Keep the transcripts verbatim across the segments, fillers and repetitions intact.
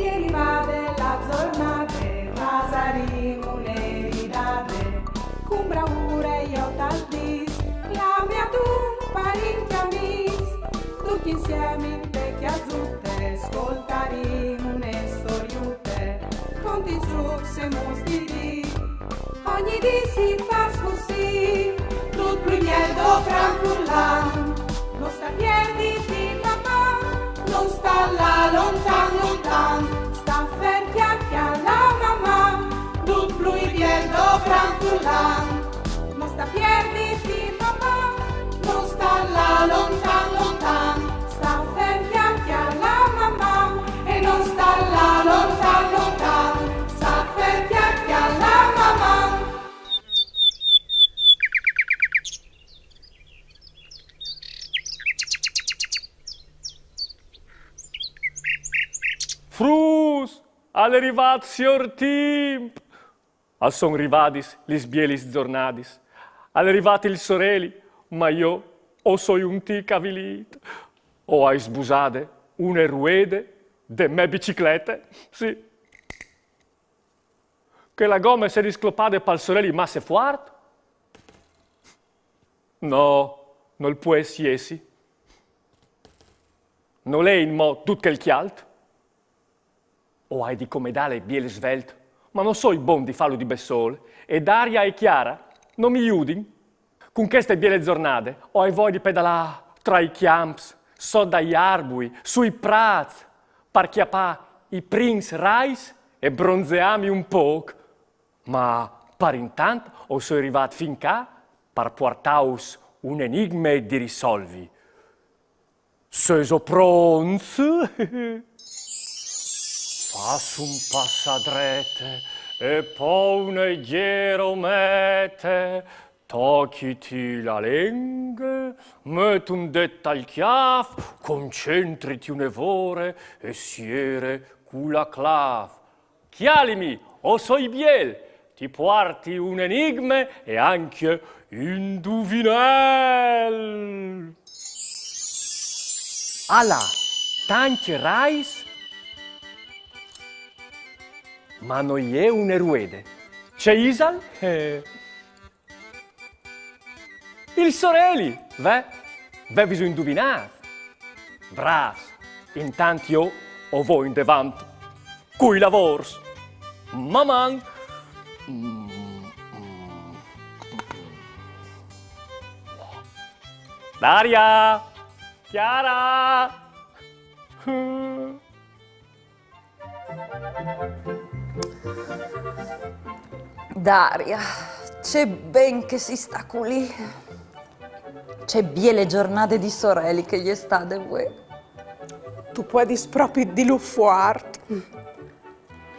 E rivade la zornade, fasarìn une ridade, cun braure jo tal dis, clame a dun parint e amis, ducj insiemi inte cjasute, scoltarìn une storiute, cun dizut semus di dì. Ogni dì si fâs cussì, dut plui biel dopran furlan. No sta pierditi, Maman, no sta lâ lontan, lontan. Sta fer, cjale, cjale, Maman, dut plui biel dopran furlan. No sta pierditi, Maman, no sta lâ lontan, lontan. Sta fer, cjale, cjale, Maman, e no sta lâ lontan, lontan. Sta fer, cjale, cjale, Maman. Fruts, al è rivât siôr Timp! A son rivadis lis bielis zornadis. Al è rivât il soreli, ma jo o soi un tic avilît. O ai sbusade une ruede de mê biciclete, sì. Che la gome si è disclopade pal soreli masse fuart? No, nol pues jessi. Nol è inmò dut chel cjalt. O ai di comedâle biel svelt, ma no soi bon di fâlu di bessôl, e Daria e Chiara no mi judin. Cun cheste biele zornade o ai voie di pedalâ tra i cjamps, sot dai arbui, sui prâts, par cjapâ i prins rais e bronzeâmi un pôc. Ma par intant o soi rivât fin ca par puartâus un enigme di risolvi. Sêso pronts? Fâs un pas a drete e po un zîr a mete, tocjiti la lenghe, met un dêt tal cjâf, concentriti une vore e siere cu la clâf. Cjalimi, o soi biel, ti puarti un enigme e ancje un induvinel. Al à tancj rais, ma no je une ruede. Ce isal? Eh. Il soreli, ve? Vêso induvinât? Brâfs! Intant jo o voi indevant cui lavôrs. Maman! Daria! Chiara! Daria, ce ben che si sta culì. Ce biele zornade di soreli che e je stade vuê. Tu puedis propit dîlu fuart.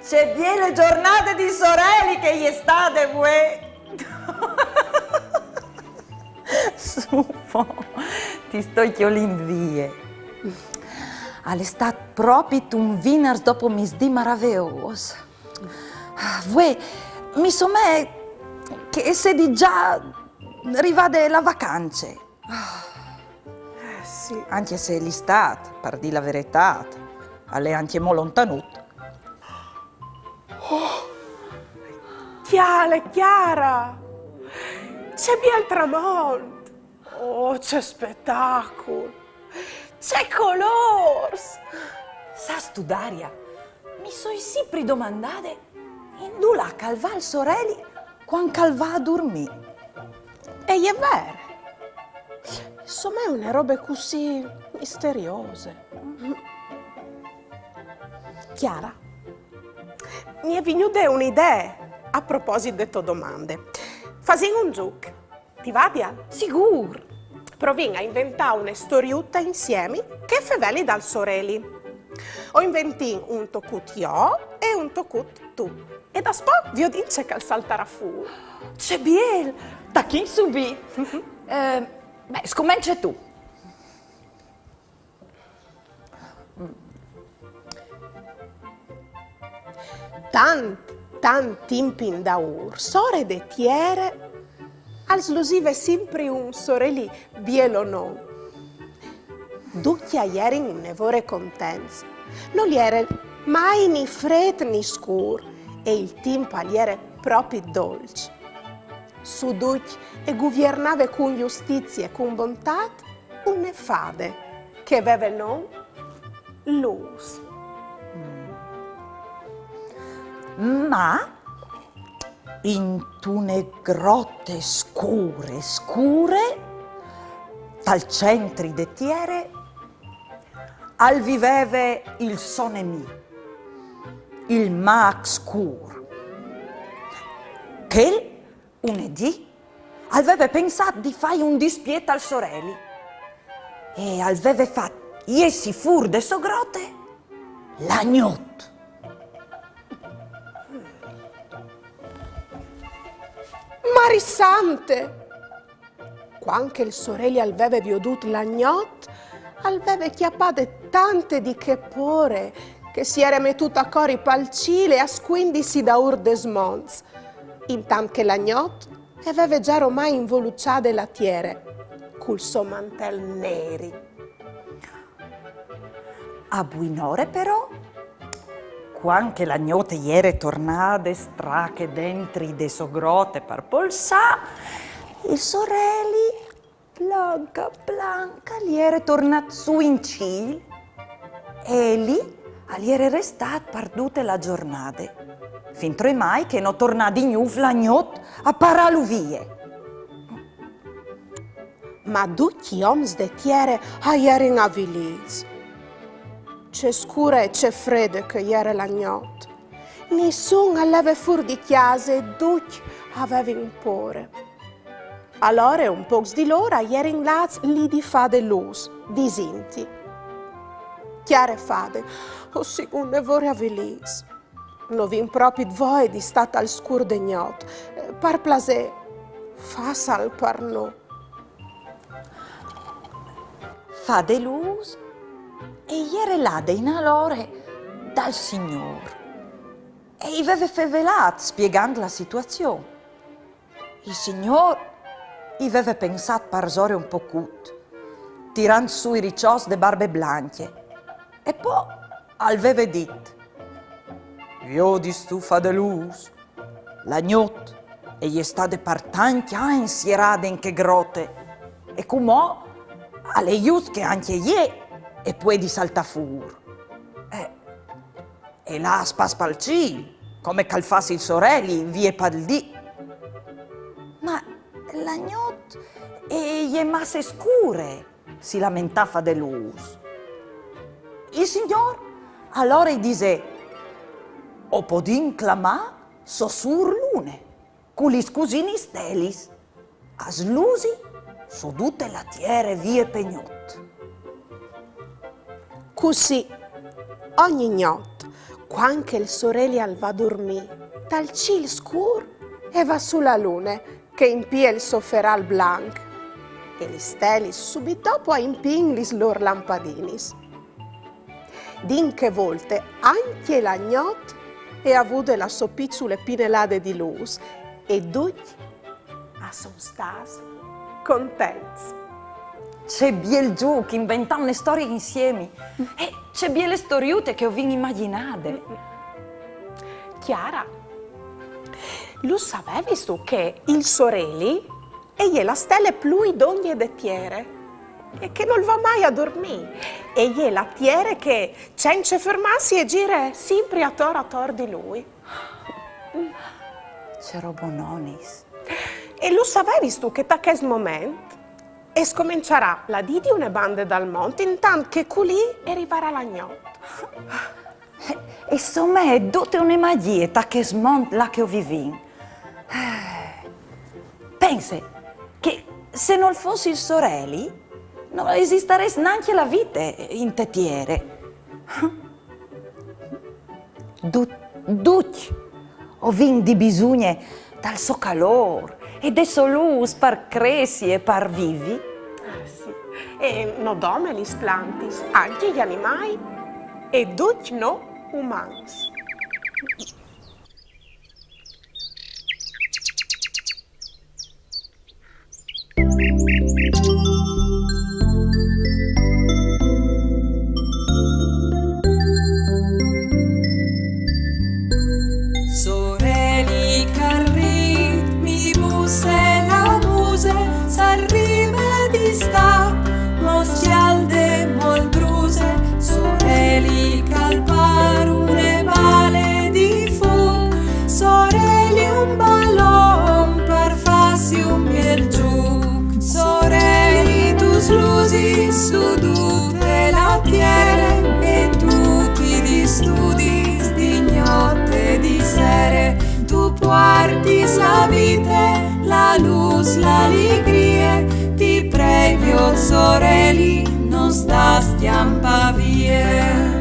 Ce biele zornade di soreli che e je stade vuê. Sù po, ti stoi cjolint vie. Al è stât propit un vinars dopomisdì maraveôs. Vuê, mi somee che e sedi za rivade la vacance. Eh, sì. Ancje se l'Istât, par dî la veretât, al è ancjemò lontanut. Cjale, Chiara! Ce biel tramont! Oh, ce spetacul! Ce colôrs! Sâstu, Daria, mi soi simpri domandade indulà che al va il soreli cuant che al va a durmî. E je vere. Insome, e je une robe cussì misteriose. Chiara, mi è vignude une idee a proposit de tô domande. Fasìn un zûc. Ti vadial? Sigûr! Provìn a inventâ une storiute insiemi che e feveli dal soreli. O inventìn un tocut jo e un tocut tu. E daspò viodìn ce che al saltarà fûr. Ce biel! Tachìn subit! Eh, beh, scomence tu. Tant, tant timp indaûr, sore de tiere, al slusive simpri un soreli biel o no. Ducj a jerin une vore contents, Nol jere mai ni frêt ni scûr, e il timp al jere propit dolç. Su ducj e guviernave cun justizie e cun bontât une fade che e veve non Lûs. Ma intune grote scure, scure, tal centri de tiere, al viveve il so nemì, il mâc scûr. Chel une dì al veve pensât di fâi un dispiet al soreli e al veve fat jessi fûr de sô grote la gnot. Mari sante! Cuant che il soreli al veve viodût la gnot, al veve cjapade tante di chê pôre che si jere metût a cori pal cîl e a scuindisi daûr des monts, intant che la gnot e veve za romai involuçade la tiere cul so mantel neri. A buinore però, cuant che la gnot e jere tornade strache dentri de sô grote par polsâ, il soreli, planc a planc, al jere tornât sù in cîl e li al jere restât par dute la zornade, fintremai che no tornà di gnûf la gnot a parâlu vie. Ma ducj i oms de tiere a jerin avilîts. Ce scure e ce frede che e jere la gnot! Nissun al leve fûr di cjase e ducj a vevin pôre. Alore un pôcs di lôr a jerin lâts li di fade Lûs, disintji: Cjare fade, o sin une vore avilîts. No vin propit voie di stâ tal scûr de gnot. Par plasê, fâsal par nô. Fade Lûs e jere lade inalore dal Signôr e i veve fevelât spiegant la situazion. Il Signôr i veve pensât parsore un pocut, tirant sù i riçots de barbe blancje, e po al veve dit: Viodistu, fade Lûs, la gnot e je stade par tancj agns sierade in chê grote, e cumò al è just che ancje jê e puedi saltâ fûr. Eh, e lâ a spas pal cîl, come che al fâs il soreli vie pal dì. Ma la gnot e je masse scure, si lamentà fade Lûs. Il Signôr alore i disè: O podìn clamâ sô sûr Lune, cu lis cusinis stelis, a slusi su dute la tiere vie pe gnot. Cussì, ogni gnot, cuant che il soreli al va a durmî, tal cîl scûr e va sù la lune, che e impie il so feral blanc, e lis stelis subit dopo a impiin lis lôr lampadinis. Di in chê volte ancje la gnot e à vude la sô piçule pinelade di lûs, e ducj a son stâts contents. Ce biel zûc, inventâ une storie insiemi. E ce biele storiute che o vin imagjinade. Chiara, lu savevistu che il soreli e je la stele plui dongje de tiere e che nol va mai a durmî? E je la tiere che, cence fermâsi, e zire simpri ator ator di lui. Ce robononis. E lu savevistu che ta chest moment e scomençarà la dì di une bande dal mont, intant che culì e rivarà la gnot? E somee dute une magjie ta chest mont là che o vivìn. Pense che se nol fos il soreli, no esistarès nancje la vite inte tiere. Du-, ducj o vin di bisugne dal so calôr e de sô lûs par cressi e par vivi. Ah, sì. E no dome lis plantis, ancje i animâi e ducj nô umans. L'alegrie, ti prei, viôt soreli, no sta scjampâ vie.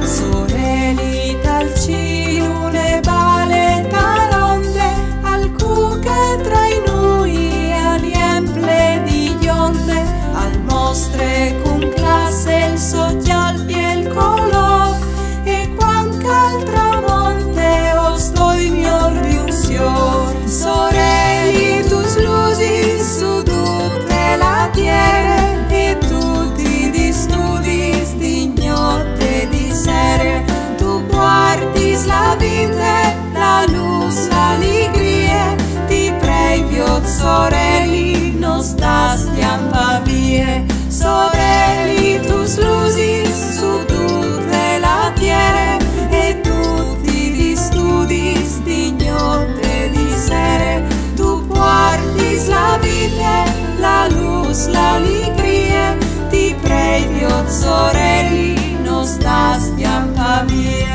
Soreli, tal cîl une bale taronde, al cuche tra i nûi, al jemple di gjonde, al mostre cun classe il so cjalp e il colôr, e cuant che al tramonte o stoi miôr di un siôr. Soreli, tu slusis su dute la tiere, e tu ti disnudis di gnot e di sere, tu puartis la vite, la lûs, l'alegrie, ti prei, viôt soreli, no sta scjampâ vie. Soreli, tu slusis su dute la tiere, e tu ti disnudis di gnot e di sere, tu puartis la vite, la lûs, l'alegrie, ti prei, viôt soreli, no sta scjampâ vie.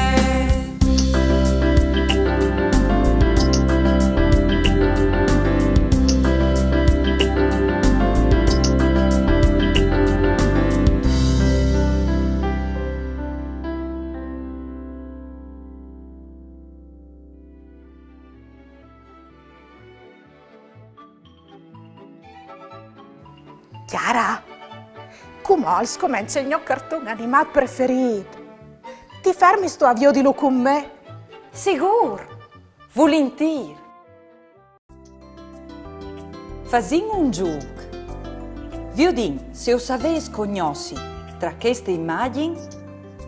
Chiara, cumò al scomence il gno carton animât preferît. Ti fermistu a viodilu cun me? Sigûr! Vulintîr! Fasìn un zûc. Viodìn se o savês cognossi, tra cheste imagjin,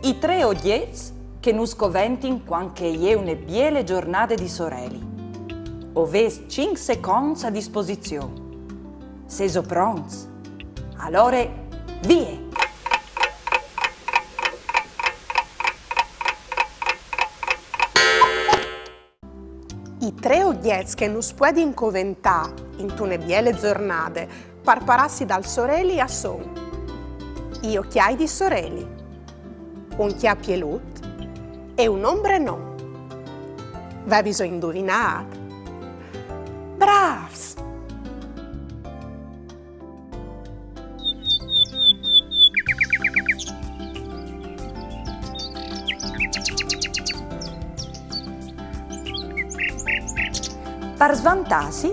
i trê ogjets che nus coventin cuant che e je une biele zornade di soreli. O vês cinc seconts a disposizion. Sêso pronts? Alore, vie! I trê ogjets che nus puedin coventâ intune biele zornade par parâsi dal soreli a son i ocjâi di soreli, un cjapielut e un ombrenon. Vêso induvinât? Brâfs! Par svantâsi,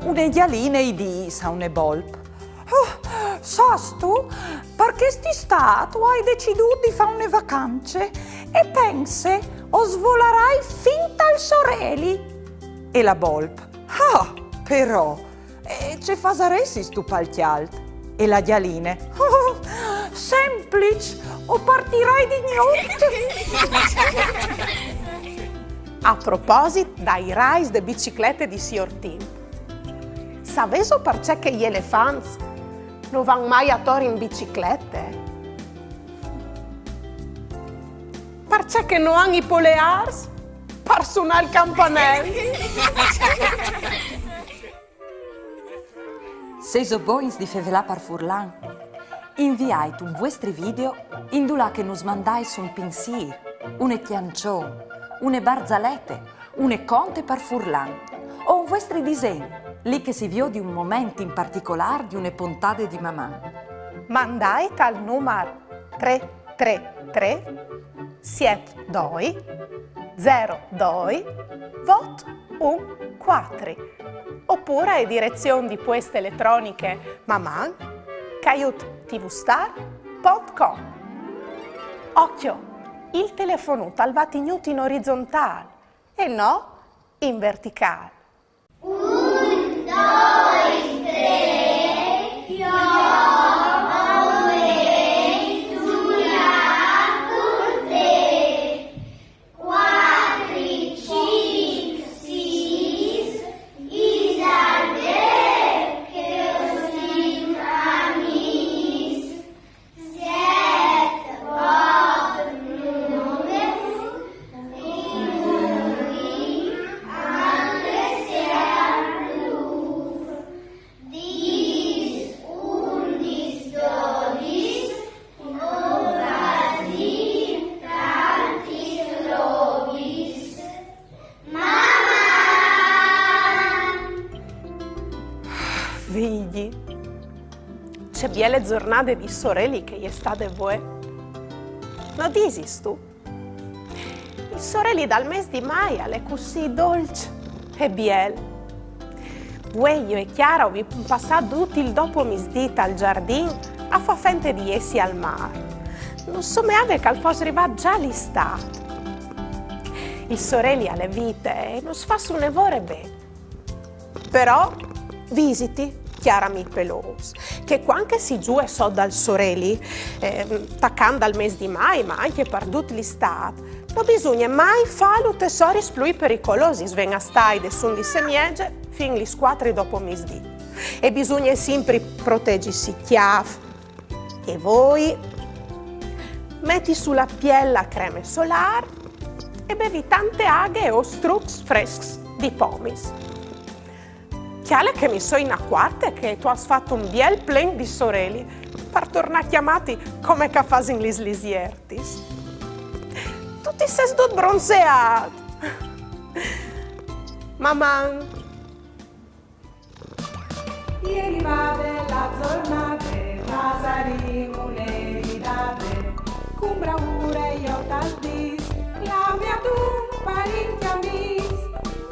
une gjaline i dîs a une bolp: "Oh, sâstu, par chest Istât o ai decidût di fâ une vacance e pense, o svolarai fin tal soreli." E la bolp: "Ah, però, e ce fasaressistu pal cjalt?" E la gjaline: "Oh, sempliç, o partirai di gnot." A proposit dai rais de biciclete di siôr Timp, savêso parcè che i elefants no van mai ator in biciclete? Parcè che no àn i poleârs par sunâ il campanel. Sêso bogns di fevelâ par furlan? Inviait un vuestri video indulà che nus mandais un pinsîr, une cjançon, une barzalete, une conte par furlan, o un vuestri disen, li che si viodi un moment in particolâr di une pontade di Maman. Mandait al numar trê trê trê siet doi zero doi vot un cuatri, opûr ae direzion di pueste eletroniche maman caiut tvstar pont com. Ocjo, il telefonut al va tignût in orizontâl e no in verticâl. Un, doi, trê, jo o volevi zuiâ cun te. Cuatri, cinc, sîs, isal vêr che o sin amîs? Siet, vot, numerus, incluìn ancje Vigji, ce biele zornade di soreli che e je stade vuê. No disistu? Il soreli dal mês di Mai al è cussì dolç e biel. Vuê jo e Chiara o vin passât dut il dopomisdì tal zardin a fâ fente di jessi al mâr. Nus someave che al fos rivât za l'Istât. Il soreli al è vite e nus fâs une vore ben. Però visiti, cjâr amì pelôs, che cuant che si zue sot dal soreli, eh, tacant dal mês di Mai, ma ancje par dut l'Istât, no bisugne mai fâ lutesoris plui pericolosis, ven a stâi des undis e mieze fin lis cuatri dopomisdì. E bisugne simpri protegisi cjâf e voi, meti su la piel la creme solâr e bevi tante aghe o strucs frescs di pomis. Cjale che mi soi inacuarte che tu âs fat un biel plen di soreli par tornâ a clamâti come che a fasin lis lisiertis. Tu ti sês dut bronzeât! Maman! E je rivade la zornade, fasarìn une ridade, cun bravure jo tal dîs, clame adun parint e amîs,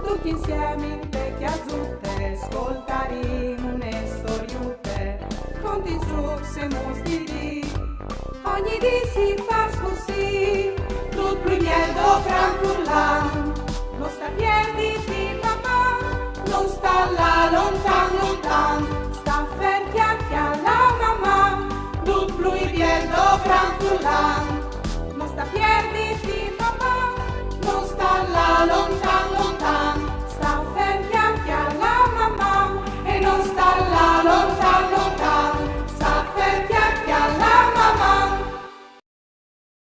ducj insiemi inte cjasute scoltarìn une storiute, conti, zûcs e muts di dì. Ogni dì si fâs cussì, dut plui biel do cran furlan,